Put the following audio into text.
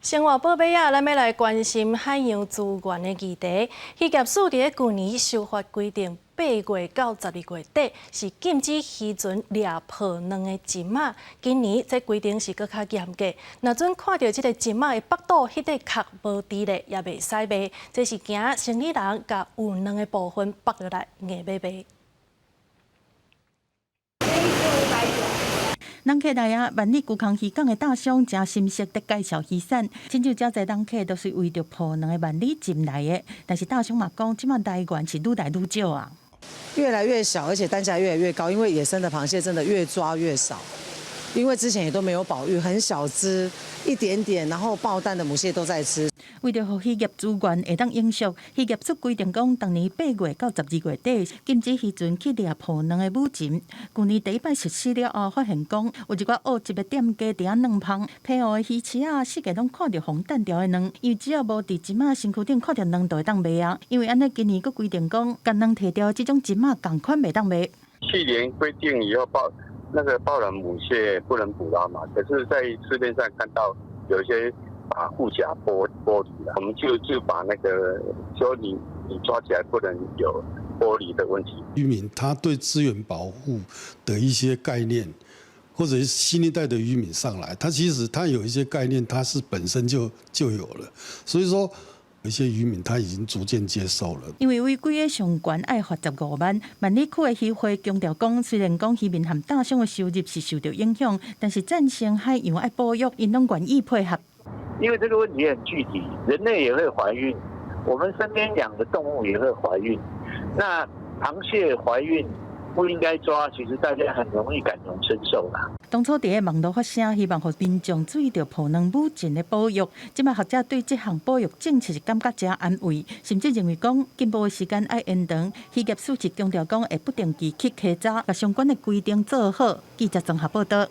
生活報尾仔，咱欲來關心海洋資源的議題。漁業署佇舊年修法規定，8月到12月底是禁止漁船掠抱卵的鱚仔。今年這規定是閣較嚴格，若準看著這个鱚仔的腹肚彼塊殼無佇咧，也袂使賣。這是驚生理人共有卵的部分剝落來硬欲賣。人客來啊！萬里龜空漁港的大商誠心適佇介紹漁產，親像遮濟人客都是為著抱卵的萬里鱚來的。但是大商嘛講，這馬來源是愈來愈少啊，越來越小，而且單價越來越高，因為野生的螃蟹真的越抓越少。因為之前也都沒有保育，很小隻，一點點，然後抱蛋的母蟹都在吃。為著予漁業資源會當永續，漁業署規定講，逐年8月到12月底禁止漁船去掠抱卵的母鱚。舊年第一擺實施了後，發現講有一寡惡質的店家佇遐卵芳，澎湖的魚市仔，四界攏看著予人擲著的卵，因為只要無佇鱚仔身軀頂看著卵，就會當賣啊。因為按呢，今年閣規定講，共卵提著這種鱚仔仝款袂當賣。去年規定以後抱那個抱卵母蟹不能捕撈嘛，可是，在市面上看到有一些把護甲剝離了，我們就把那個說你抓起來不能有剝離的問題。漁民他對資源保護的一些概念，或者是新一代的漁民上來，他其實他有一些概念，他是本身就有了，所以說，有些漁民他已經逐漸接受了。因為違規的上懸愛罰15萬。萬里區的漁會強調講，雖然講漁民和大商的收入是受著影響，但是贊成海洋愛保育，𪜶攏願意配合。因為這個問題很具體，人類也會懷孕，我們身邊養的動物也會懷孕。那螃蟹懷孕不應該抓，其實大家很容易感同身受啦。當初佇個網路發聲，希望予民眾注意著抱卵母鱚的保育。這馬學者對這項保育政策是感覺誠安慰，甚至認為講進步的時間愛延長。漁業署是強調講會不定期去稽查，共相關的規定做好。記者綜合報道。